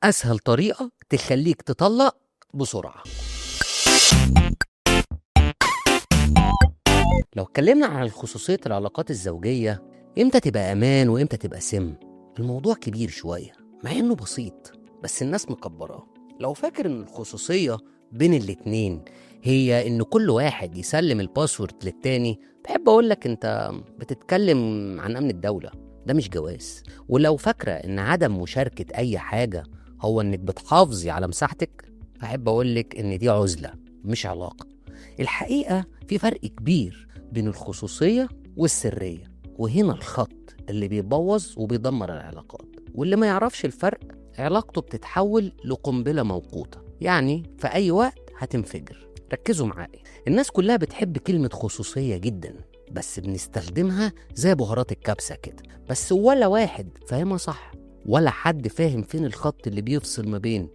أسهل طريقة تخليك تطلق بسرعة. لو اتكلمنا عن خصوصية العلاقات الزوجية، امتى تبقى أمان وامتى تبقى سم؟ الموضوع كبير شوية مع إنه بسيط، بس الناس مكبراه. لو فاكر إن الخصوصية بين الاتنين هي إن كل واحد يسلم ال password للتاني، بحب أقولك أنت بتتكلم عن أمن الدولة، ده مش جواز. ولو فاكرة إن عدم مشاركة أي حاجة هو إنك بتحافظي على مساحتك، بحب أقولك إن دي عزلة مش علاقة. الحقيقة في فرق كبير بين الخصوصية والسرية، وهنا الخط اللي بيبوظ وبيدمر العلاقات، واللي ما يعرفش الفرق علاقته بتتحول لقنبلة موقوتة، يعني في أي وقت هتنفجر. ركزوا معايا، الناس كلها بتحب كلمة خصوصية جدا، بس بنستخدمها زي بهارات الكبسة كده، بس ولا واحد فاهمها صح، ولا حد فاهم فين الخط اللي بيفصل ما بين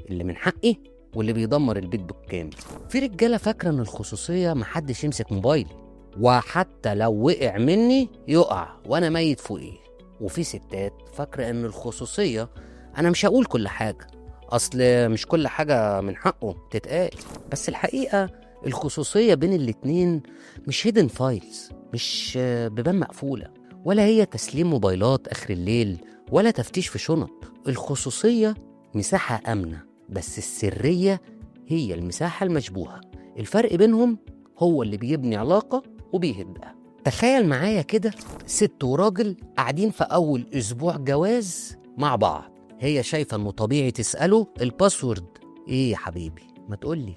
اللي من حقي واللي بيدمر البيت بالكامل. في رجالة فاكرة ان الخصوصية محدش يمسك موبايلي، وحتى لو وقع مني يقع وانا ميت فوقيه. وفي ستات فاكرة ان الخصوصية انا مش هقول كل حاجة، اصل مش كل حاجة من حقه تتقال. بس الحقيقة الخصوصية بين الاتنين مش hidden files، مش بيبان مقفولة، ولا هي تسليم موبايلات اخر الليل، ولا تفتيش في شنط. الخصوصية مساحة آمنة، بس السرية هي المساحة المشبوهة. الفرق بينهم هو اللي بيبني علاقة وبيهدها. تخيل معايا كده ست وراجل قاعدين في أول أسبوع جواز مع بعض، هي شايفة إنه طبيعي تسأله ال password إيه يا حبيبي ما تقولي،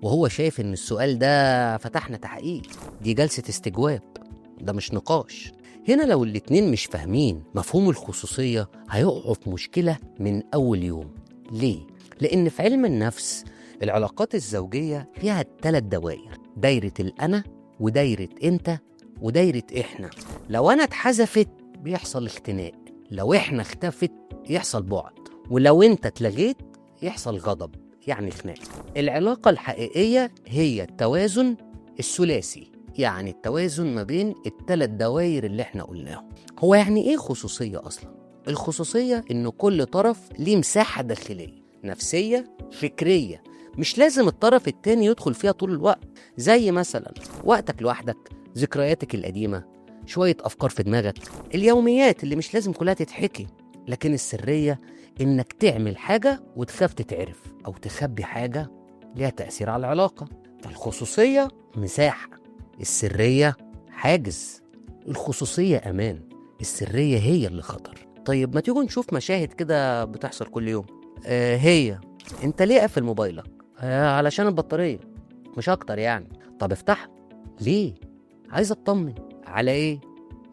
وهو شايف إن السؤال ده فتحنا تحقيق، دي جلسة استجواب، ده مش نقاش. هنا لو الاتنين مش فاهمين مفهوم الخصوصية هيقعوا في مشكلة من أول يوم. ليه؟ لأن في علم النفس العلاقات الزوجية فيها 3 دوائر، دايرة الأنا ودايرة أنت ودايرة إحنا. لو أنا اتحذفت بيحصل اختناق، لو إحنا اختفت يحصل بعد، ولو أنت اتلغيت يحصل غضب، يعني خناق. العلاقة الحقيقية هي التوازن الثلاثي، يعني التوازن ما بين ال3 دوائر اللي احنا قلناهم. هو يعني ايه خصوصية أصلا؟ الخصوصية إن كل طرف ليه مساحة داخلية نفسية فكرية، مش لازم الطرف التاني يدخل فيها طول الوقت، زي مثلا وقتك لوحدك، ذكرياتك القديمة، شوية أفكار في دماغك، اليوميات اللي مش لازم كلها تتحكي. لكن السرية إنك تعمل حاجة وتخاف تتعرف، أو تخبي حاجة ليها تأثير على العلاقة. فالخصوصية مساحة، السرية حاجز. الخصوصية أمان، السرية هي اللي خطر. طيب ما تيجوا نشوف مشاهد كده بتحصل كل يوم. هي انت ليه قافل موبايلك؟ علشان البطارية مش أكتر يعني. طب افتحها ليه؟ عايز أطمن. على إيه؟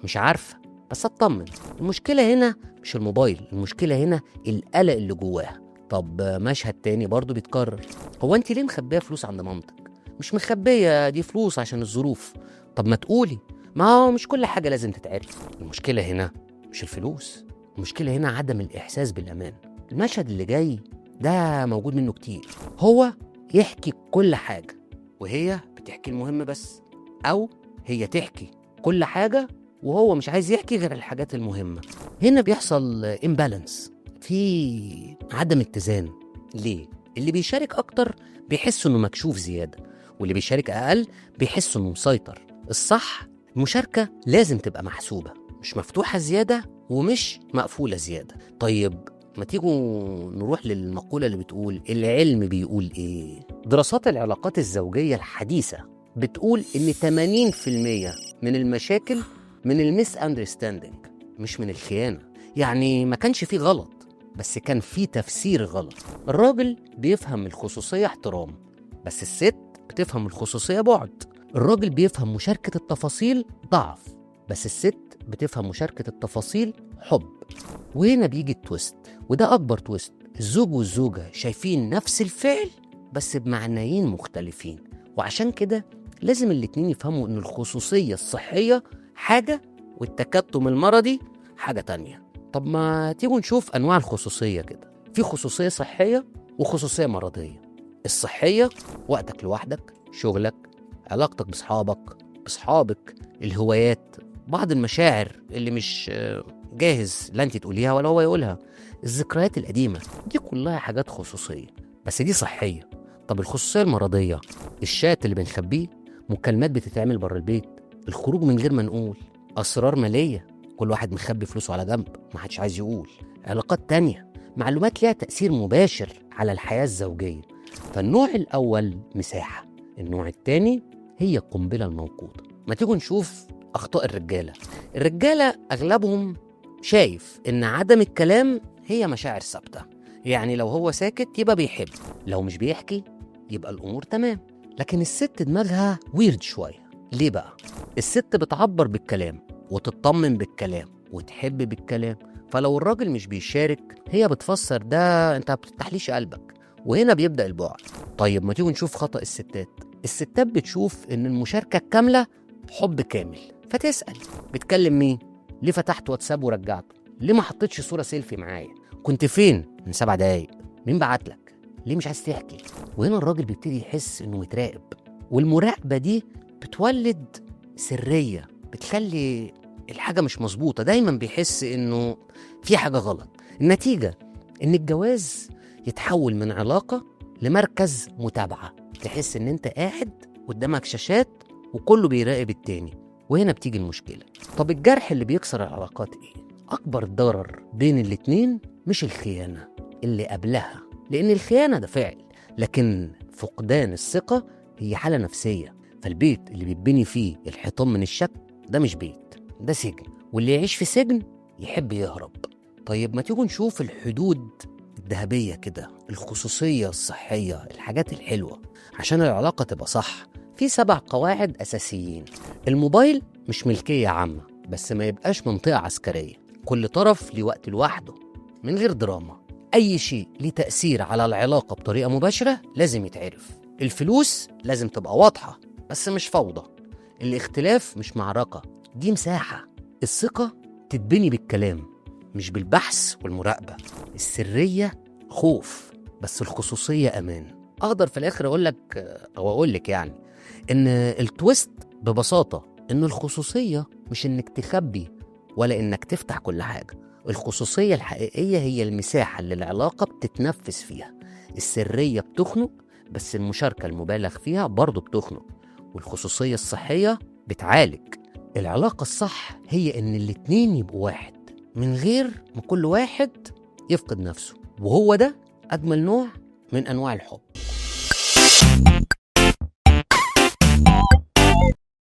مش عارفة بس أطمن. المشكلة هنا مش الموبايل، المشكلة هنا القلق اللي جواها. طب مشهد تاني برضو بيتكرر، هو انت ليه مخبية فلوس عند مامتك؟ مش مخبية، دي فلوس عشان الظروف. طب ما تقولي، ما هو مش كل حاجة لازم تتعرف. المشكلة هنا مش الفلوس، المشكلة هنا عدم الإحساس بالأمان. المشهد اللي جاي ده موجود منه كتير، هو يحكي كل حاجة وهي بتحكي المهم بس، أو هي تحكي كل حاجة وهو مش عايز يحكي غير الحاجات المهمة. هنا بيحصل imbalance، في عدم اتزان. ليه؟ اللي بيشارك أكتر بيحس إنه مكشوف زيادة، واللي بيشارك أقل بيحس إنه مسيطر. الصح المشاركة لازم تبقى محسوبة، مش مفتوحة زيادة ومش مقفولة زيادة. طيب ما تيجوا نروح للمقولة اللي بتقول العلم بيقول إيه؟ دراسات العلاقات الزوجية الحديثة بتقول إن 80% من المشاكل من ال misunderstanding، مش من الخيانة. يعني ما كانش فيه غلط، بس كان فيه تفسير غلط. الراجل بيفهم الخصوصية احترام، بس الست بتفهم الخصوصية بعد. الراجل بيفهم مشاركة التفاصيل ضعف، بس الست بتفهم مشاركة التفاصيل حب. وهنا بيجي ال twist، وده أكبر twist. الزوج والزوجة شايفين نفس الفعل بس بمعنيين مختلفين، وعشان كده لازم الاتنين يفهموا إن الخصوصية الصحية حاجة والتكتم المرضي حاجة تانية. طب ما تيجوا نشوف أنواع الخصوصية كده. في خصوصية صحية وخصوصية مرضية. الصحية وقتك لوحدك، شغلك، علاقتك بصحابك، الهوايات، بعض المشاعر اللي مش جاهز لا انت تقوليها ولا هو يقولها. الذكريات القديمة دي كلها حاجات خصوصية، بس دي صحية. طب الخصوصية المرضية، الشات اللي بنخبيه، مكالمات بتتعمل بره البيت، الخروج من غير ما نقول، أسرار مالية كل واحد مخبي فلوسه على جنب ما حدش عايز يقول، علاقات تانية، معلومات ليها تأثير مباشر على الحياة الزوجية. فالنوع الأول مساحة، النوع التاني هي القنبلة الموقوتة. ما تيجوا نشوف أخطاء الرجالة. الرجالة أغلبهم شايف إن عدم الكلام هي مشاعر ثابتة، يعني لو هو ساكت يبقى بيحب، لو مش بيحكي يبقى الأمور تمام. لكن الست دماغها ويرد شوية. ليه بقى؟ الست بتعبر بالكلام وتطمن بالكلام وتحب بالكلام، فلو الراجل مش بيشارك هي بتفسر ده انت ما بتفتحليش قلبك، وهنا بيبدأ البعد. طيب ما تيجوا نشوف خطأ الستات. الستات بتشوف ان المشاركة الكاملة حب كامل، فتسأل بتكلم مين؟ ليه فتحت واتساب ورجعته؟ ليه ما حطيتش صورة سيلفي معايا؟ كنت فين من 7 دقايق؟ مين بعتلك؟ ليه مش عايز تحكي؟ وهنا الراجل بيبتدي يحس انه متراقب، والمراقبة دي بتولد سرية، بتخلي الحاجة مش مظبوطة، دايما بيحس انه في حاجة غلط. النتيجة ان الجواز يتحول من علاقة لمركز متابعة، تحس ان انت قاعد قدامك شاشات وكله بيراقب التاني، وهنا بتيجي المشكلة. طب الجرح اللي بيكسر العلاقات ايه؟ اكبر ضرر بين الاتنين مش الخيانة اللي قبلها، لان الخيانة ده فعل، لكن فقدان الثقة هي حالة نفسية. فالبيت اللي بيتبني فيه الحيطان من الشك ده مش بيت، ده سجن، واللي يعيش في سجن يحب يهرب. طيب ما تيجوا نشوف الحدود الذهبية كده، الخصوصية الصحية، الحاجات الحلوة عشان العلاقة تبقى صح. في 7 قواعد أساسيين. الموبايل مش ملكية عامة، بس ما يبقاش منطقة عسكرية، كل طرف ليه وقت لوحده من غير دراما. أي شيء ليه تأثير على العلاقة بطريقة مباشرة لازم يتعرف. الفلوس لازم تبقى واضحة بس مش فوضى. الاختلاف مش معركة، دي مساحة. الثقة تتبني بالكلام مش بالبحث والمراقبة. السرية خوف، بس الخصوصية أمان. أقدر في الآخر أقول لك يعني إن التويست ببساطة إن الخصوصية مش إنك تخبي ولا إنك تفتح كل حاجة. الخصوصية الحقيقية هي المساحة اللي العلاقة بتتنفس فيها. السرية بتخنق، بس المشاركة المبالغ فيها برضو بتخنق، والخصوصية الصحية بتعالج. العلاقة الصح هي إن الاتنين يبقوا واحد من غير ما كل واحد يفقد نفسه، وهو ده أجمل نوع من أنواع الحب.